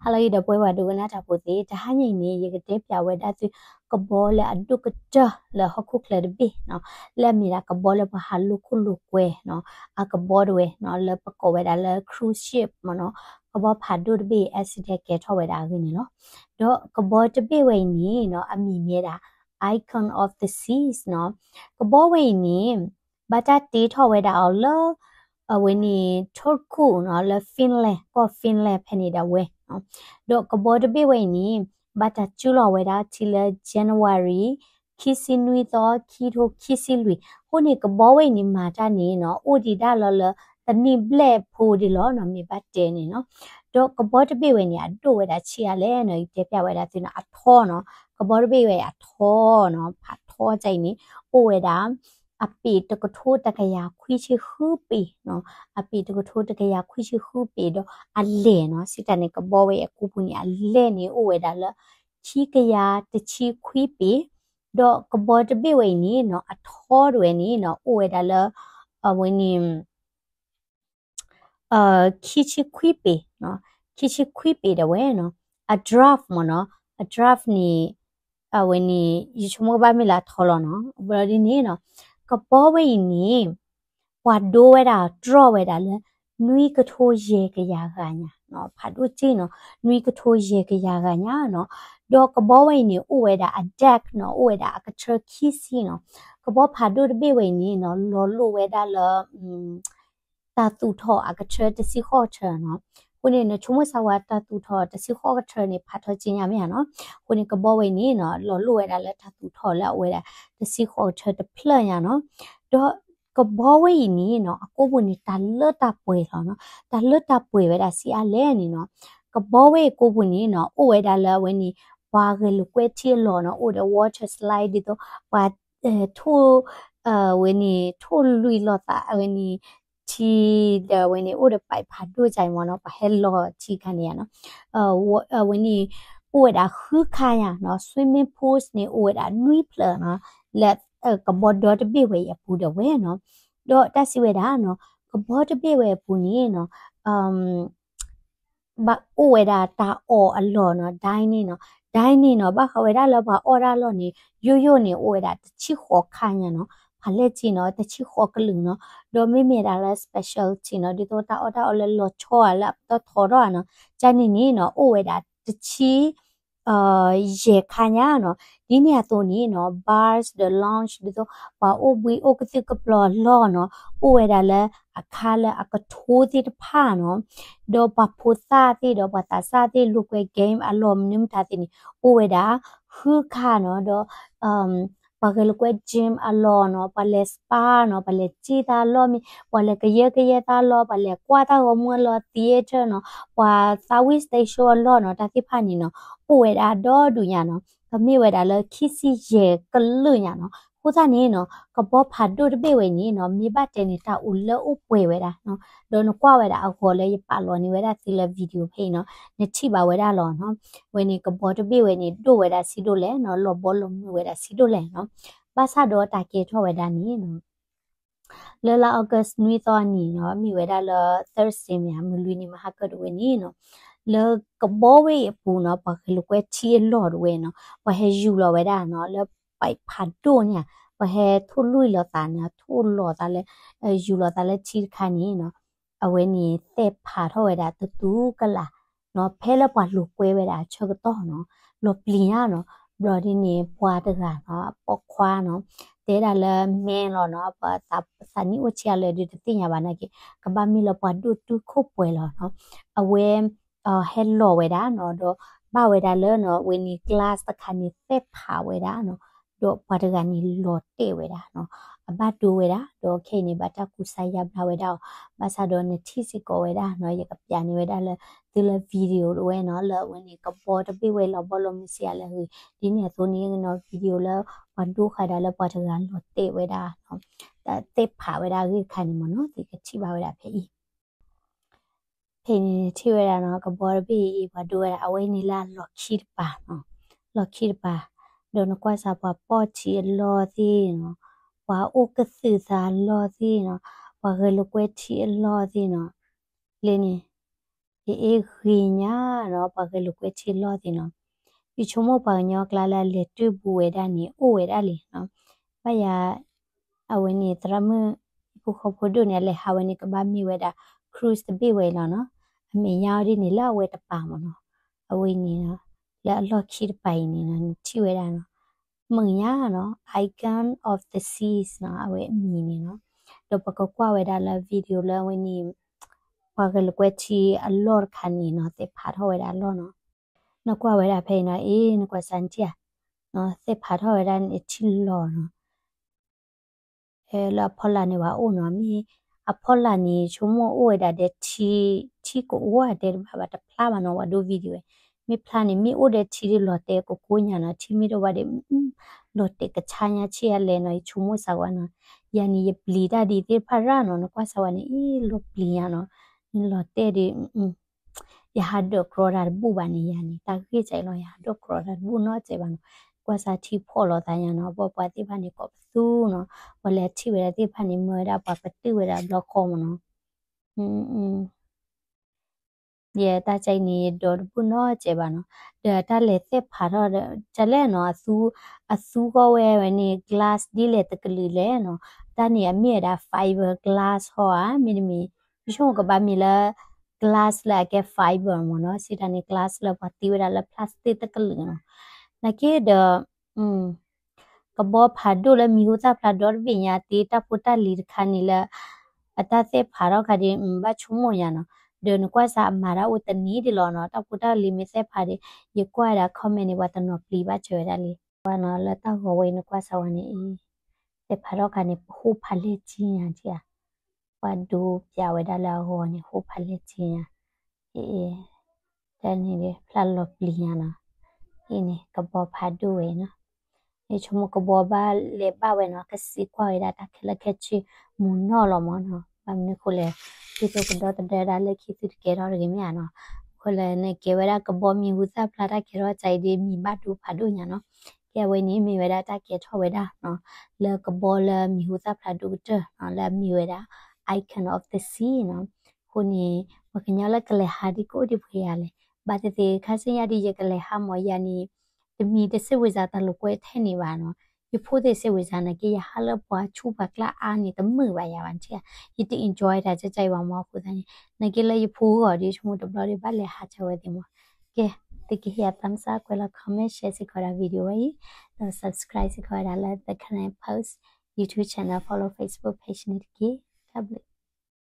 ဟါလၢအဂ့ၤ ဒီပုၢ်ဝဲၢ်ဒိကနၣ်တၢ်ဖိသ့ၣ်, တဟါညါအံၤန့ၣ် ယကတဲပၠးဝဲဒၣ်သု ကဘီလၢအဒိၣ်ကတၢၢ်လၢဟီၣ်ခိၣ်ချၢတဘ့ၣ်နီၤ, လၢအမ့ၢ်ဒၣ်ကဘီလၢပှၤဟးလိာ်ခိၣ်လိာ်ကွဲနီၤ, အကဘီတဝဲနီၤ, လၢပကိးဝဲဒၣ်လၢ cruise ship မ့ၢ်နီၤ, ကဘီဖးဒိၣ်တဘ့ၣ် accident ကဲထီၣ်ဝဲဒၣ်အဂ့ၢ်န့ၣ်လီၤ. ဒီးကဘီတဘ့ၣ်ဝဲအံၤန့ၣ်နီၤ, အမံၤမ့ၢ်ဒၣ် Icon of the Seas နီၤ, ကဘီဝဲအံၤန့ၣ် ဘၣ်တၢ်တ့ထီၣ်ဝဲဒၣ်အီၤလၢ အဝဲန့ၣ် Turku နီၤ, လၢ Finland ကီၢ် Finland ဖဲန့ၣ်ဒၣ်ဝဲနီၤ, ဒီးကဘီတဘ့ၣ်ဝဲအံၤန့ၣ် ဘၣ်တၢ်စုလီၤဝဲဒၣ်ထံလၢ January ခံဆံနွံသီ ခံထိခံဆံလွံၢ်, အဃိန့ၣ် ကဘီဝဲအံၤန့ၣ် မၤတၢ်န့ၣ်နီၤ, အိၣ်ဒံးဒၣ်လီၤလၢ တနံၣ်ဘျဲၣ်ဖိဒံးလီၤနီၤ, မ့ၢ်ဘၣ်တဲန့ၣ်နီၤ, ဒီးကဘီတဘ့ၣ်ဝဲန့ၣ် အဒိၣ်ဝဲဒၣ်ဆံးအါလဲၣ်နီၤ, ယတဲပၠးဝဲဒၣ်သုနီၤ, အထီနီၤ, ကဘီတဘ့ၣ်ဝဲအထီနီၤ, ဖးထီတၢ်အံၤန့ၣ် အိၣ်ဝဲဒၣ် အပ့ၤတကထိတကယၤခွံဆံဃုပ့ၤနီၤ, အပ့ၤတကထိတကယၤခွံဆံဃုပ့ၤဒီးအလဲၢ်နီၤ, စံးတၢ်န့ၣ် ကဘီဝဲအံၤအကိာ်ပူၤန့ၣ် အလဲၢ်န့ၣ် အိၣ်ဝဲဒၣ်လၢ ခံကယၤတဆံခွံပ့ၤ, ဒီးကဘီတဘ့ၣ်ဝဲအံၤန့ၣ်နီၤ, အထီတဝဲန့ၣ်နီၤ, အိၣ်ဝဲဒၣ်လၢ အဝဲန့ၣ် ခံဆံခွံပ့ၤနီၤ, ခံဆံခွံပ့ၤဒၣ်ဝဲနီၤ, အ draft မ့ၢ်နီၤ, အ draft န့ၣ် အဝဲန့ၣ် ယဆိကမိၣ်ကဘၣ်မ့ၢ်လၢအထီလီၤနီၤ, ဘျီဒ်န့ၣ်နီၤ, ကဘီဝဲအံၤန့ၣ် ပှၤဒိဝဲဒၣ်တြီၢ်ဝဲဒၣ်လၢ နွံကထိယဲၢ်ကယၤဂၤညါနီၤ, ဖးဒိၣ်စ့ၢ်နီၤ, နွံကထိယဲၢ်ကယၤဂၤညါနီၤ, ဒီးကဘီဝဲအံၤန့ၣ် အိၣ်ဝဲဒၣ်အ deck နီၤ, အိၣ်ဝဲဒၣ်အကထၢခံဆံနီၤ, ကဘီဖးဒိၣ်တဘ့ၣ်ဝဲအံၤန့ၣ်နီၤ, လီၤလိၣ်ဝဲဒၣ်လၢ တၢ်သူၣ်ထီၣ်အကထၢတဆံဃိးကထၢနီၤ, အဃိန့ၣ် နဆိကမိၣ်စၢ်ဝဲတၢ်သူၣ်ထီၣ်တဆံဃိးကထၢန့ၣ် ဖးထီစ့ၢ်ညါမ့ၢ်ဧါနီၤ, အဃိန့ၣ် ကဘီဝဲအံၤန့ၣ်နီၤ, လီၤလိၣ်ဝဲဒၣ်လၢတၢ်သူၣ်ထီၣ်လၢအဝဲဒၣ်တဆံဃိးကထၢတဖျၢၣ်ညါနီၤ, ဒီးကဘီဝဲအံၤန့ၣ်နီၤ, အကိာ်ပူၤန့ၣ် တၢ်လၢတၢ်ပှဲၤလီၤနီၤ, တၢ်လၢတၢ်ပှဲၤဝဲဒၣ်ဆံးအါလဲၣ်န့ၣ်နီၤ, ကဘီဝဲအံၤကိာ်ပူၤန့ၣ်နီၤ, အိၣ်ဝဲဒၣ်လၢအဝဲန့ၣ် ပှၤဂဲၤလိာ်ကွဲထံအလီၢ်နီၤ, အိၣ်ဒီး water slide ဒ်သိး ပှၤ ထိၣ် အဝဲန့ၣ် ထိၣ်လွံၢ်လိာ်သး အဝဲန့ၣ် ထံ ဒီးအဝဲန့ၣ် အိၣ်ဒီး pipe ဖးဒိၣ်ကါအံၤမ့ၢ်နီၤ, ပှၤဟဲလီၤထံခါန့ၣ်ဧါနီၤ, အဝဲန့ၣ် အိၣ်ဝဲဒၣ်ဃုခါညါနီၤ, swimming pools န့ၣ် အိၣ်ဝဲဒၣ်နွံဖျၢၣ်နီၤ, လၢကဘီဒီတဘ့ၣ်ဝဲအံၤအပူၤဒၣ်ဝဲနီၤ, ဒီးတၢ်စံးဝဲဒၣ်နီၤ, ကဘီတဘ့ၣ်ဝဲအပူၤန့ၣ်နီၤ ဘၣ်အိၣ်ဝဲဒၣ်တၢ်အီၣ်အလီၢ်နီၤ, dining နီၤ, dining နီၤ, ဘၣ်ဃးဝဲဒၣ်လၢပှၤအီၣ်ဒၣ်လီၢ်န့ၣ် ယိယိန့ၣ် အိၣ်ဝဲဒၣ်တဆံဃိးခါညါနီၤ, ဖးလဲၢ်ထံနီၤ တဆံဃိးကလုာ်နီၤ, ဒီးမ့မ့ၢ်ဒၣ်လၢ specialty နီၤ, ဒ်သိးတၢ်အီၣ်တၢ်အီလၢလီၤဆီဧါ လၢအပတီၢ်ထီထီၣ်ဧါနီၤ, ကန့ၣ်န့ၣ်နီၤ အိၣ်ဝဲဒၣ်တဆံ ယဲၢ်ခါညါနီၤ, ဒ်န့ၣ်အသိးန့ၣ်နီၤ bars ဒီး lounge ဒ်သိး ပှၤအိၣ်ဘှံးအိၣ်ကသုၣ်ကပျီၤအလီၢ်နီၤ, အိၣ်ဝဲဒၣ်လၢအခါလၢအကထိသ့ၣ်တဖၣ်နီၤ, ဒီးပှၤဖိသၣ်သ့ၣ်ဒီးပှၤသးစၢ်သ့ၣ် လိာ်ကွဲ game အလီၢ်မနုၤမတၤသ့ၣ်န့ၣ် အိၣ်ဝဲဒၣ်ဃုခါနီၤ, ဒီး ပှၤဂဲၤလိာ်ကွဲ gym အလီၢ်နီၤ, ပှၤလဲၤ spa နီၤ, ပှၤလဲၤစံၣ်သးလီၢ်မ့ၢ် ပှၤလဲၤကယၢကယဲသးလီၢ်, ပှၤလဲၤကွၢ်တၢ်ဂီၤမူအလီၢ် theater နီၤ, ပှၤသးဝံၣ် stage show အလီၢ်နီၤ, တၢ်သ့ၣ်တဖၣ်န့ၣ်နီၤ အိၣ်ဝဲဒၣ်ဒီဒူၣ်ညါနီၤ, ကမ့ၢ်ဝဲဒၣ်လၢခံဆံယဲၢ်ကလုာ်ညါနီၤ, အဃိသတးန့ၣ်နီၤ ကဘီဖးဒိၣ်တဘ့ၣ်ဝဲအံၤန့ၣ်နီၤ မ့ၢ်ဘၣ်တဲန့ၣ် တၢ်အိၣ်လၢအိၣ်ပှဲၤဝဲဒၣ်နီၤ, ဒီးနကွၢ်ဝဲဒၣ်အဂီၤလၢယပာ်လီၤန့ၢ်ဝဲဒၣ်သုလၢ video ဖဲအံၤနီၤ, နထံၣ်ဘၣ်ဝဲဒၣ်လီၤနီၤ, ဝဲန့ၣ်ကဘီတဘ့ၣ်ဝဲန့ၣ် ဒိၣ်ဝဲဒၣ်ဆံးဒိၣ်လဲၣ်နီၤ, လီၤဘီလီၤမုၢ်ဝဲဒၣ်ဆံးဒိၣ်လဲၣ်နီၤ, ဘၣ်ဆၣ်ဒီးတၢ်ကဲထီၣ်ဝဲဒၣ်န့ၣ်နီၤ လၢလါ August နွံသီအနံၤနီၤ မ့ၢ်ဝဲဒၣ်လၢ Thursday မ့ၢ်ဧါ, မုၢ်လွံၢ်နံၤမဟါကၢၣ်တဝဲန့ၣ်နီၤ, လၢကဘီဝဲအံၤအပူၤနီၤ ပှၤဂဲၤလိာ်ကွဲထံအလီၢ်တဝဲနီၤ ပှၤဟဲယူၤလီၤဝဲဒၣ်နီၤ လၢ pipe ဖးဒိၣ်န့ၣ်ဧါ, ပှၤဟဲထိၣ်လွံၢ်လိာ်သးန့ၣ် ထိၣ်လိာ်သးလၢ ယူၤလိာ်သးလၢထံတခါန့ၣ်နီၤ အဝဲန့ၣ်သဲးဖးထီၣ်ဝဲဒၣ်တတူၢ်ကလာ်နီၤ, ဖဲလၢပှၤလိာ်ကွဲဝဲဒၣ်အဆၢကတီၢ်နီၤ လီၤပျံၤညါနီၤ, ဘျီဒ်န့ၣ် ပှၤတဂၤနီၤ အပိာ်ခွါနီၤ တဲဒၣ်လၢ မဲလီၤနီၤ ပှၤသးနံၣ်အိၣ်ဆံးအါလၢာ်ဒီးတသ့ၣ်ညါဘၣ်နာ်က့ ကဘၣ်မ့ၢ်လၢပှၤဒိၣ်တုာ်ခိၣ်ပှဲၤလီၤနီၤ, အဝဲ ဟဲလီၤဝဲဒၣ်နီၤ ဒီးဘၣ်ဝဲဒၣ်လၢနီၤ ဝဲန့ၣ် glass တခါန့ၣ် သဲးဖးဝဲဒၣ်နီၤ, ဒီးပှၤတဂၤန့ၣ်လီၤတဲာ်ဝဲဒၣ်နီၤ, အဘၣ်ဒိဝဲဒၣ် ဒီးခဲအံၤန့ၣ် ဘၣ်တၢ်ကူစါယါဘျါဝဲဒၣ်အီၤ, ဘၣ်ဆၣ်ဒီးနထံၣ်စ့ၢ်ကီးဝဲဒၣ်နီၤ ယကပျးန့ၢ်ဝဲဒၣ်လၢ သုလၢ video တဝဲနီၤ လၢအဝဲန့ၣ် ကဘီတဘ့ၣ်ဝဲလီၤဘီလီၤမုၢ်ဆံးအါလဲၣ်ဂ့ၤ, ဒ်န့ၣ်အသိးန့ၣ်နီၤ video လၢပှၤဒိဃာ်ဒၣ်လၢပှၤတဂၤလီၤတဲာ်ဝဲဒၣ်နီၤ သဲးဖးဝဲဒၣ်အဂ့ၢ်တခါန့ၣ်မ့ၢ်နီၤ သုကထံၣ်ဘၣ်ဝဲဒၣ်ဖဲအံၤ ဖဲန့ၣ်ထံၣ်ဝဲဒၣ်နီၤ ကဘီတဘ့ၣ်အံၤ ပှၤဒိဝဲဒၣ် အဝဲန့ၣ်လၢအလီၢ်ခံတပၤနီၤ, လီၢ်ခံတပၤ, ဒီးနကွၢ်စၢ်ပှၤပိာ်ထံအလီၢ်သ့ၣ်နီၤ, ပှၤအိၣ်ကသုၣ်သးအလီၢ်သ့ၣ်နီၤ, ပှၤဂဲၤလိာ်ကွဲထံအလီၢ်သ့ၣ်နီၤ, လၢန့ၣ် အ့ ဂ့ၤညါနီၤ ပှၤဂဲၤလိာ်ကွဲထံလီၢ်သ့ၣ်နီၤ. ယဆိကမိၣ်ပှၤကညီအကျါလၢအလဲၤတၢၢ်ဘူးဝဲဒၣ်န့ၣ် အိၣ်ဝဲဒၣ်လံနီၤ. ဘၣ်ယၤ အဝဲန့ၣ် သရၣ်မုၣ်ဟံၣ်ဖိဃီဖိဒိၣ်န့ၣ် အလဲၤဟးဝဲန့ၣ် ကဘၣ်မ့ၢ်ဝဲဒၣ် cruise တဘ့ၣ်ဝဲအံၤလီၤနီၤ. အမဲာ်ညါအီၤဒ်န့ၣ် လၢအဝဲတပၤမ့ၢ်နီၤ. အဝဲအံၤန့ၣ်နီၤ လၢအလီၢ်ခံတပၤအံၤန့ၣ်နီၤ နထံၣ်ဝဲဒၣ်နီၤ မုာ်ညါနီၤ Icon of the Seas နီၤ အဝဲအမံၤန့ၣ်နီၤ. ဒီးပကကွၢ်ဝဲဒၣ်လၢ video လၢအဝဲန့ၣ် ပှၤဂဲၤလိာ်ကွဲထံအလီၢ်တခါန့ၣ်နီၤ သဲးဖးထီၣ်ဝဲဒၣ်အလီၢ်နီၤ. နကွၢ်ဝဲဒၣ်ဖဲအံၤနီၤ အ့ နကွၢ်စၢ်နထံၣ်ဧါ သဲးဖးထီၣ်ဝဲဒၣ်န့ၣ်ထံလီၤနီၤ. လၢအဖီလာ်န့ၣ် ပှၤအိၣ်နီၤ မ့ၢ်အဖီလာ်န့ၣ် ဆိကမိၣ်အိၣ်ဝဲဒၣ်ဒီးထံ ထံကအိၣ်တဲတဘၣ်ဘၣ် တဖျါဘၣ်နီၤ ပှၤဒိ video ဝဲ မ့ၢ်ဖျါန့ၣ် မ့ၢ်အိၣ်ဒီးထံဒ်လီၤတဲာ်ကကိညါနီၤ ထံမ့ၢ်တအိၣ်ဘၣ်ဒီး လီၤတဲာ်ကဆါညါဆံးအါလဲၣ်နီၤ ယဆိကမိၣ်စၢ်ဝဲနီၤ. ယၤန့ၣ် ယပျံၤတၢ်ဒ်သ့ၣ်တဖၣ်ရၣ်နီၤ နကွၢ်စၢ်ဝဲန့ၣ် အ့ လီၤပျံၤညါနီၤ နလီၤတဲာ်ဒီး ယဟးဒိးကြီတၢ်တဘူၣ်ဘၣ်န့ၣ် ယၤန့ၣ် တၢ်ဂ့ၢ်စဲးလီၤ ယဟးဒိးကြီတၢ်တဘူၣ်နီတစဲးဘၣ်နီၤ. ကွၢ်စၢ်ထံဖီၣ်လိာ်သးညါနီၤ ပှၤပှၤသ့ၣ်တဖၣ်န့ၣ် ကိးပသူနီၤ ပှၤလဲၤထံၣ်ဝဲဒၣ်သ့ၣ်တဖၣ်န့ၣ် မၢဝဲဒၣ်ပှၤပတုာ်ဝဲဒၣ်ဘျီဃီမ့ၢ်နီၤ. ယတၢ်ကဲအံၤန့ၣ် ယဒိးတဘူၣ်နီတစဲးဘၣ်နီၤ. ဒီးတၢ်လဲၤသဲးဖးထီၣ်ဒီး တၢ်လဲၣ်နီၤ အသူ အသူဂီၢ်ဝဲဝဲန့ၣ် glass ဒ်လဲၣ်တကလုာ်လဲၣ်နီၤ. တၢ်န့ၣ်အမ့ၢ်ဝဲဒၣ် fiber glass ဟီဧါ မ့တမ့ၢ် ယဆိကမိၣ်ကဘၣ်မ့ၢ်လၢ glass လၢအကဲ fiber မ့ၢ်နီၤ စံးတၢ်န့ၣ် glass လၢပှၤသံဝဲဒၣ်လၢ plastic တကလုာ်နီၤ. နာ်က့ဒီး ကဘီဖးဒိၣ်လၢမံၤဟူသၣ်ဖျါဒီတဘ့ၣ်ညါ တ့တၢ်ဖိတၢ်လံၤတခါန့ၣ်လၢ အတၢ်သဲးဖးထီၣ်ခါဒီး ဘၣ်ဆိကမိၣ်ညါနီၤ. ဒီးနကွၢ်စၢ်အမၤတၢ်အိၣ်တနံၤဒ်လီၤနီၤ တၢ်ဖိတၢ်လံၤမ့ၢ်သဲးဖးဒီး ယကွၢ်ဝဲဒၣ် comment န့ၣ် ပှၤတနီၤပျံၤဘၣ်စၢၤဝဲဒၣ်လံ. ကွၢ်နီၤ လၢတၢ်ဂီၤဝဲအံၤ နကွၢ်စၢ်ဝဲန့ၣ်အံၤ သဲးဖးထီၣ်ခါန့ၣ် ဟိၣ်ဖးလဲၢ်ကၠံညါထံၣ်ဧါ ပှၤဒိပၠးဝဲဒၣ်လၢအဂီၤန့ၣ် ဟိၣ်ဖးလဲၢ်ကၠံညါ အ့ တၢ်န့ၣ်ဖျါလီၤပျံၤညါနီၤ. အ့န့ၣ် ကဘီဖးဒိၣ်ဝဲနီၤ. ယဆိကမိၣ်ကဘီဘၣ်လဲၤဘၣ်ဝဲနီၤ ကစံးကွၢ်ဝဲဒၣ်တၢ်ခဲလၢာ်ခဲဆ့မူၤနီၢ်လီၤမ့ၢ်နီၤ. ဘၣ်မနုၤဃိလဲၣ် ဒ်သိးကဒီသဒၢဒၣ်လၢခံသုတကဲထီၣ်တဂ့ၤမ့ၢ်ဧါနီၤ. အဃိလဲၣ် နကဲဝဲဒၣ်ကဘီမံၤဟူသၣ်ဖျါတၢ်ကဲထီၣ်ကၠၤအံၤဒီး မံၤဘၣ်ဒိဖးဒိၣ်ညါနီၤ. ကဲအဝဲန့ၣ်မ့ၢ်ဝဲဒၣ်တၢ်ကဲထီၣ်ဝဲဒၣ်နီၤ လၢကဘီလၢမံၤဟူသၣ်ဖျါဒိၣ်ကတၢၢ်နီၤ လၢအမံၤဝဲဒၣ် Icon of the Sea နီၤ. အဃိန့ၣ် ပှၤကညီလၢကလဲၤဟးဒ်ကအိၣ်ဒံးပှဲၤယၤလဲၣ်. ဘၣ်သ့ၣ်သ့ၣ် ခါဆူညါဒ်ယကလဲၤဟးမ့ၢ်ယၤန့ၣ် တမံၤတစိတ်ဝင်စားတၢ်လိာ်ကွဲထဲန့ၣ်ဘၣ်နီၤ. ယဖိသ့ၣ်စိတ်ဝင်စားနာ်က့ ယဟးလၢပှၤဆူးပှၤကျါအါန့ၣ် တမုာ်ဘၣ်ယၤဘၣ်ထံၣ်ဧါ. ယတ enjoy တၢ်ကၠၤကၠၤအံၤဘၣ်မ့ၢ်အဃိသတးန့ၣ် နာ်က့လၢယဖိဂီၢ်ဒီး ယဆိကမိၣ်တဘျီဒီး ဘၣ်လဲၤဟးကၠၤဝဲသ့ၣ်မ့ၢ်. ကဲ သုကဟ့ၣ်ယၤ thumbs up ကွဲးလီၤ comment share စ့ၢ်ကီးဒၣ် video ဝဲအံၤ ဒီး subscribe စ့ၢ်ကီးဝဲဒၣ်လၢ The Karen Post YouTube channel follow Facebook page န့ၣ်တက့ၢ်. တၢ်ဘျုး